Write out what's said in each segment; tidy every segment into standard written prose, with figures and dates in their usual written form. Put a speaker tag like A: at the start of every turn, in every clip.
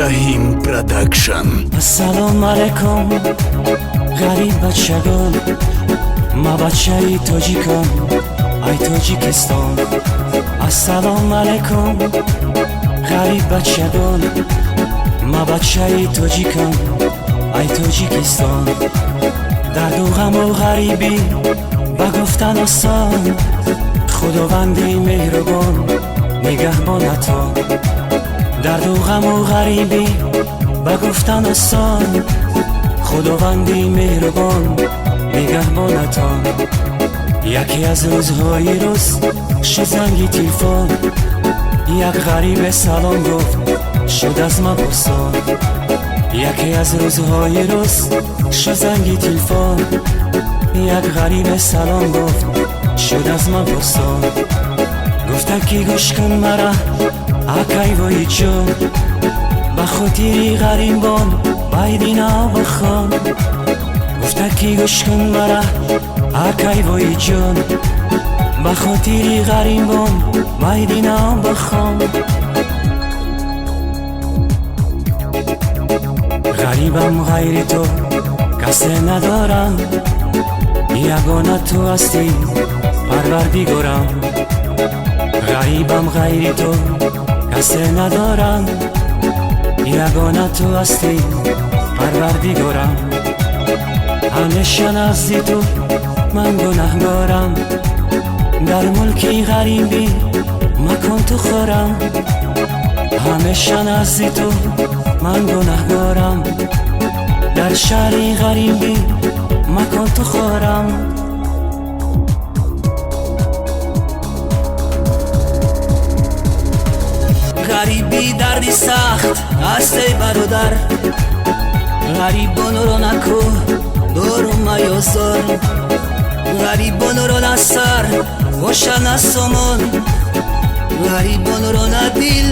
A: Иброҳим Продакшн.
B: Ассалому алайкум, ғариб бачагон, ма бачаи тоҷикам, ай Тоҷикистон. Ассалому алайкум, ғариб бачагон, ма бачаи тоҷикам, ай Тоҷикистон. Дарду ғаму ғарибӣ ба гуфтан осон, Худованди меҳрубон нигаҳбонатон. Дарду ғаму ғарибӣ ба гуфтан осон, Худованди меҳрубон нигаҳбонатон. Яке аз рӯзҳои рӯз шуд занги телефон, як ғарибе салом гуфт, шуд аз ман пурсон. Яке аз рӯзҳои рӯз шуд занги телефон, як ғарибе салом гуфт, шуд аз ман пурсон. Гуфта ки гӯш кун мара, акай вои ҷон, ба хотири ғарибон байдина бихон. Гуфта ки гӯш кун мара, акай вои ҷон, ба хотири ғарибон байдина бихон. Ғарибам, ғайри ту касе надорам, ягона ту ҳастӣ Парвардигорам. Ғарибам, ғайри ту касе надорам, ягона ту ҳастӣ Парвардигорам. Ҳамеша назди ту ман гунаҳгорам, дар мулки ғарибӣ макун ту хорам. Ҳамеша назди ту ман гунаҳгорам, дар шаҳри ғарибӣ макун ту хорам.
C: Ғарибӣ дарди сахт аст, эй бародар, ғарибонро на кӯҳ дору маёзор, ғарибонро на сар боша на сомон, ғарибонро на дил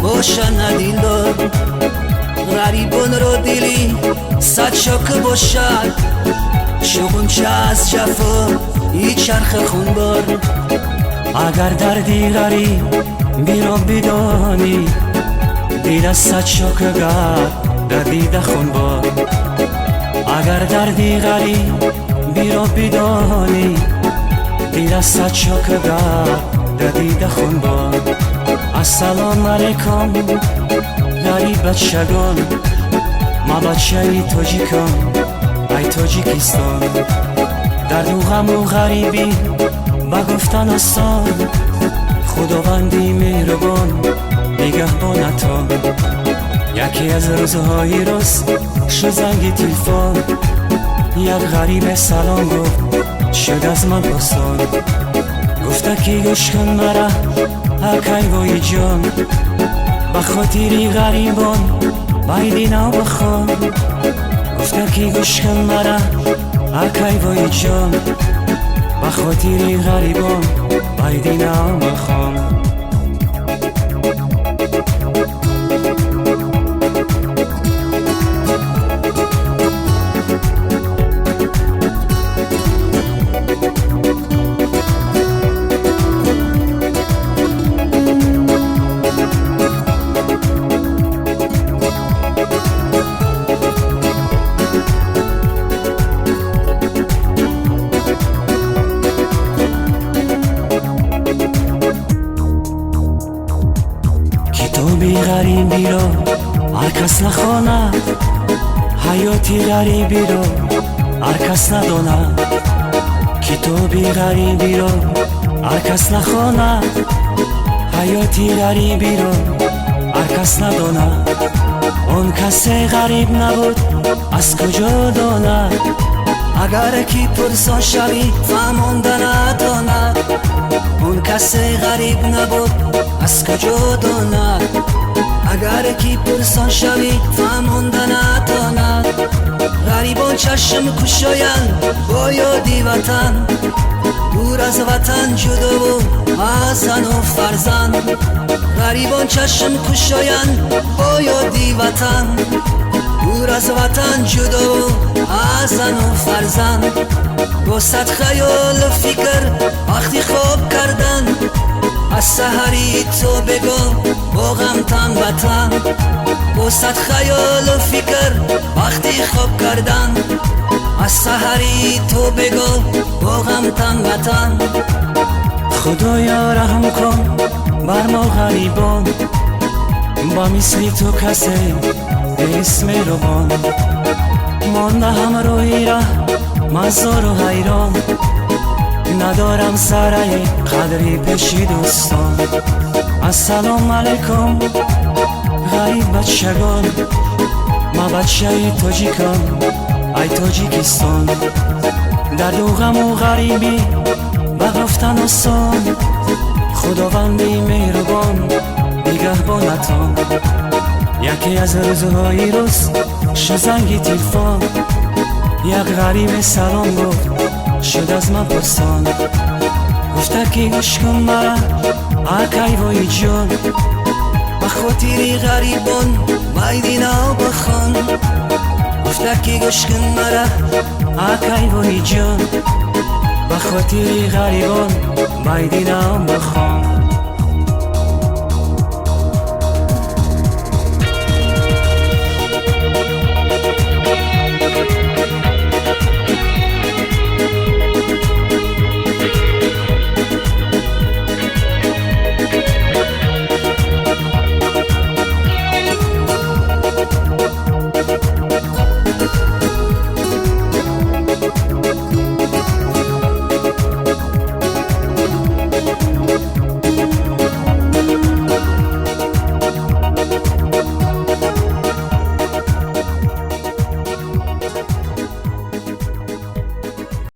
C: боша на дилдор. Ғарибонро дили сад шок бошад, шуғунча аз ҷафо и чархи хунбор.
B: Агар дарди ғарибиро бидонӣ, дил аз сад шок гар дар дида хунбор. Агар дарди ғарибиро бидонӣ, дил аз сад шок гар дар дида хунбор. Ассалому алайкум, ғариб бачагон, ма бачаи тоҷикам, ай Тоҷикистон. Дарду ғаму ғарибӣ ба гуфтан осон, Худованди меҳрубон нигаҳбонатон. Яке аз рӯзҳои рӯз шуд занги телефон, як ғарибе салом гуфт, шуд аз ман пурсон. Гуфта ки гӯш кун мара, акай вои ҷон, ба хотири ғарибон байди нав бихон. Гуфта ки гӯш кун мара, акай вои ҷон, ба хотири ғарибон байди нав бихон. Китоби ғарибиро ҳар кас нахонад, ҳаёти ғарибиро ҳар кас надонад. Китоби ғарибиро ҳар кас нахонад, ҳаёти ғарибиро ҳар кас надонад. Он касе ғариб набуд, аз куҷо донад?
C: Агар ки пурсон шавӣ, фаҳмонда надонад. Он касе ғариб набуд, аз куҷо донад? Агар ки пурсон шавӣ, фаҳмонда надонад. Ғарибон чашм кушоянд бо ёди ватан, дур аз ватан ҷудову аз зану фарзанд. Ғарибон чашм кушоянд бо ёди ватан, дур аз ватан ҷудову аз зану фарзанд. Бо сад хаёлу фикр вақти хоб кардан, аз саҳари то бегоҳ бо ғам тан ба тан. Бо Бо сад хаёлу фикр вақти хоб кардан, аз саҳарӣ то бегоҳ бо ғам тан ба тан.
B: Худоё, раҳм кун бар мо ғарибон, ба мисли ту касе нест меҳрубон. Монда ҳамроҳи раҳ ман зору ҳайрон, надорам заррае қадри пеши дӯстон. Ассалому алайкум, ғариб бачагон, ма бачаи тоҷикам, ай Тоҷикистон. Дарду ғаму ғарибӣ ба гуфтан осон, Худованди меҳрубон нигаҳбонатон. Яке аз рӯзҳои рӯз шуд занги телефон, як ғарибе салом гуфт, шуд аз ман пурсон. Гуфта ки гӯш кун мара, акай Воҳидҷон.
C: Ба хотири ғарибон байди нав бихон. Гуфта ки гӯш кун мара,
B: акай Воҳидҷон, ба хотири ғарибон байди нав бихон.